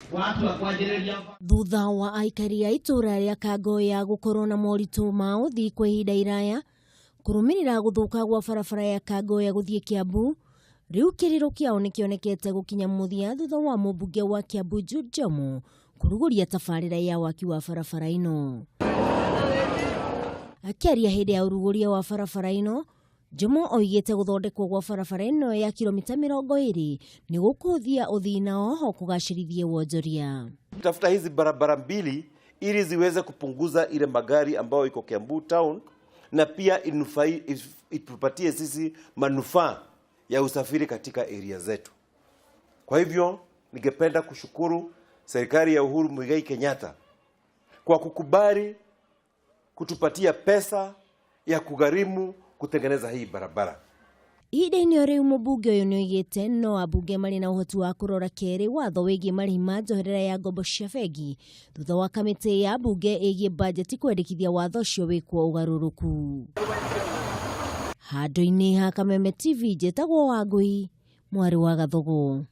Watua kwanjĩrĩria. Thutha wa aikari a itũra rĩa Kangoya gũkorwo na moritũ ma ũthii kwa ihinda iraya kũrũmĩrĩra gũthũka gwa barabara ya Kangoya gũthiĩ Kiambu, rĩu kĩrĩro kĩao nĩkĩonekete gũkinya mũthia thutha wa mũmbunge wa Kiambu Jude Njomo kũrugũria tabarĩra ya waki wa barabara ĩno. Akĩaria hĩndĩ ya ũrugũria wa barabara ĩno, Njomo oigĩte gũthondekwo gwa barabara ĩno ya kilomita 20 nĩ gũkũhũthia ũthii na oho kũgacĩrithie wonjoria. Tafuta hizi barabara mbili ili ziweze kupunguza ile magari ambayo iko Kiambu town na pia inufai, itupatie sisi manufaa ya usafiri katika area zetu. Kwa hivyo ningependa kushukuru serikali ya Uhuru Muigai Kenyatta kwa kukubali kutupatia pesa ya kugharimu kutengeneza hii barabara. Ihinda-inĩ o rĩu mũmbunge ũyũ nĩoigĩte no ambunge marĩ na ũhoti wa kũrora kerĩ watho wĩgiĩ marĩhi ma njoherera ya ngombo cia bengi thutha wa kamĩtĩ ya mbunge ĩgiĩ bajeti kwendekithia watho ũcio wĩkwo ũgarũrũku. Handũ-inĩ ha Kameme TV njĩtagwo Wangũi mwarĩ wa Gathugu.